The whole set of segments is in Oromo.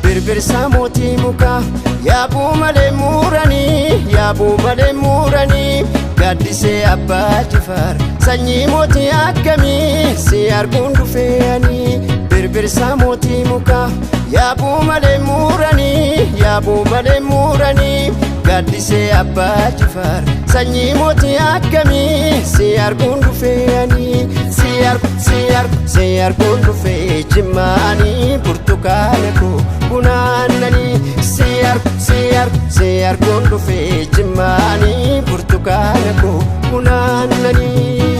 Birbirsa mootii mukaa yaabuu malee muuranii, yaabuu malee muuranii. Gaaddisee Abbaa Jifaar, sanyii mootii akkamii, si arguun dhufeeyanii. Birbirsa mootii mukaa yaabuu malee muuranii, yaabuu malee muuranii. Gaaddisee Abbaa Jifaar, sanyii mootii akkamii, si arguun dhufeeyanii. Si argu, si argu, si arguun dhufee jimmaanii, burtukaana koo bunaannanii. Si argu, si argu, si arguun dhufee jimmaanii, burtukaana koo bunaannanii.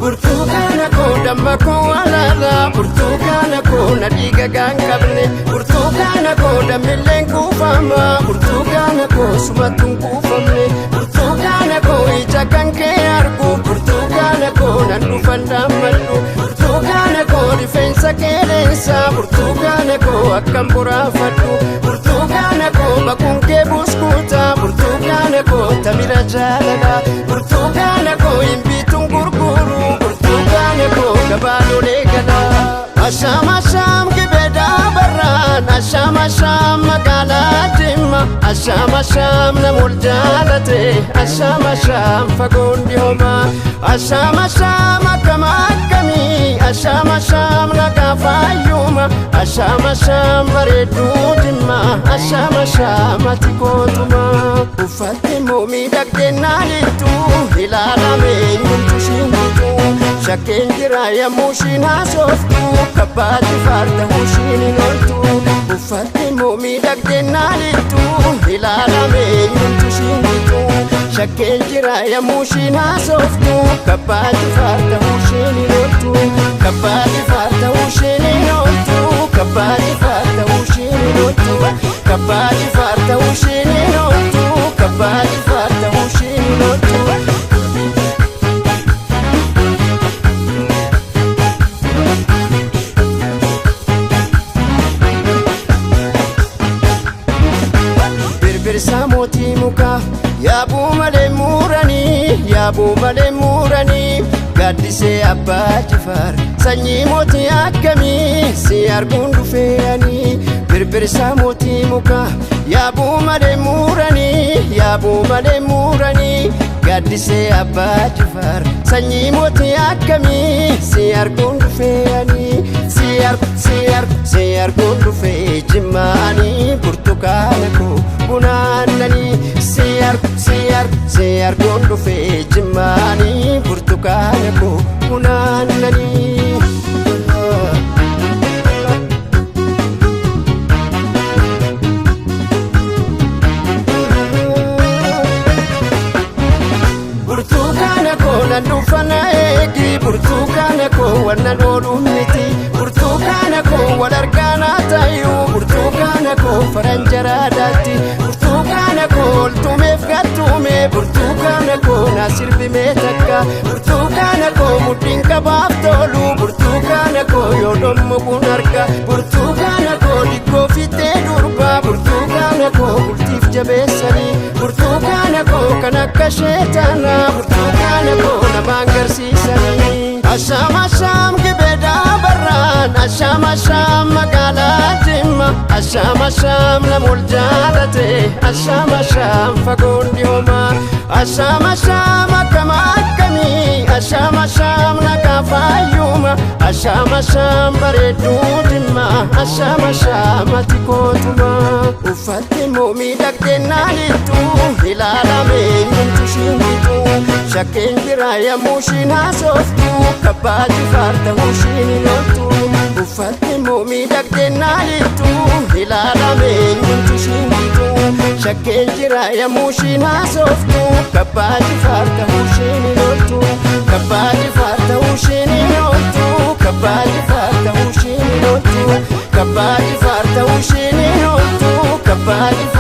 Burtukaana koo, damma koo alaala, burtukaana koo na dhiiga gaan qabne, burtukaana koo dammilleen kuufama, burtukaana koo sumattuun kuufamne, burtukaana koo ija kan kee argu, burtukaana koo nan dhufan dhaammadhu, burtukaana koo rifeensa qeeleensa, burtukaana koo akkam boraafadhu, burtukaana koo baquun kee buskuuta, burtukaana koo tamira jaalala, burtukaana koo hin bituun gurguru, burtukaana koo gabaa gala. Ashaam, ashaam, gibeedhaa barraan, ashaam, ashaam, magaalaa Jimma, ashaam, ashaam, nama ol jaalate, ashaam, ashaam, fagoon dhihooma, ashaam, ashaam, akkam akkamii, ashaam, ashaam, nagaa faayyuma, ashaam, ashaam, bareedduu Jimma, ashaam, ashaam, ati kootuma. Uffatte moo miidhagdee naanittu ilaalame, eenyumtu ishiin shakkeen jira yommuu ishiin haasoftu, kabbaa Jifaar ta'uu ishiin hin ooltu. Uffatte moo miidhagdee naanittu ilaalame, eenyumtu ishiin shakkeen jira yommuu ishiin haasoftu, kabbaa Jifaar ta'uu ishiin hin ooltu. Kabbaa Jifaar ta'uu ishiin hin ooltu. Kabbaa Jifaar ta'uu ishiin hin ooltu. Kabbaa Jifaar ta'uu ishiin hin ooltu. Kabbaa Jifaar ta'uu ishiin hin ooltu. Birbirsa mootii mukaa yaabuu malee muuranii, yaabuu malee muuranii. Gaaddisee Abbaa Jifaar, sanyii mootii akkamii, si arguun dhufeeyanii. Birbirsa mootii mukaa yaabuu malee muuranii, yaabuu malee muuranii. Gaaddisee Abbaa Jifaar, sanyii mootii akkamii, si arguun dhufeeyanii. Si argu, si argu, si arguun dhufee jimmaanii, burtukaana koo bunaannanii. Si argu, si argu, si arguun dhufee jimmaanii, burtukaana koo bunaannanii. Burtukaana koo nan dhufana eegi, burtukaana koo wannan oolu miti, burtukaana koo wal argaanaa tayyuu, burtukaana koo faranjaraadaatti, burtukaana koo oltumeef gattume, burtukaana koo na sirbimee takka, burtukaana koo mudhiin qabaaf tolu, burtukaana koo yoo dhommuquun arga, burtukaana koo dikkoo fittee durba, burtukaana koo bultiif jabeessanii, burtukaana koo kan akka sheetaanaa, burtukaana koo namaan garsiisanii. Ashaam, ashaam, gibeedhaa barraan, ashaam, ashaam, magaalaa Jimma, ashaam, ashaam, nama ol jaalate, ashaam, ashaam, fagoon dhihooma, ashaam, ashaam, akkam akkamii, ashaam, ashaam, nagaa faayyuma, ashaam, ashaam, bareedduu Jimma, ashaam, ashaam, ati kootuma. Uffatte moo miidhagdee naanittu ilaalame, eenyumtu ishiin shakkeen jira yommuu ishiin haasoftu, kabbaa Jifaar ta'uu ishiin hin ooltu. Uffatte moo miidhagdee naanittu ilaalame, eenyumtu ishiin shakkeen jira yommuu ishiin haasoftu, kabbaa Jifaar ta'uu ishiin hin ooltu. Kabbaa Jifaar ta'uu ishiin hin ooltu. Kabbaa Jifaar ta'uu ishiin hin ooltu. Abbaa.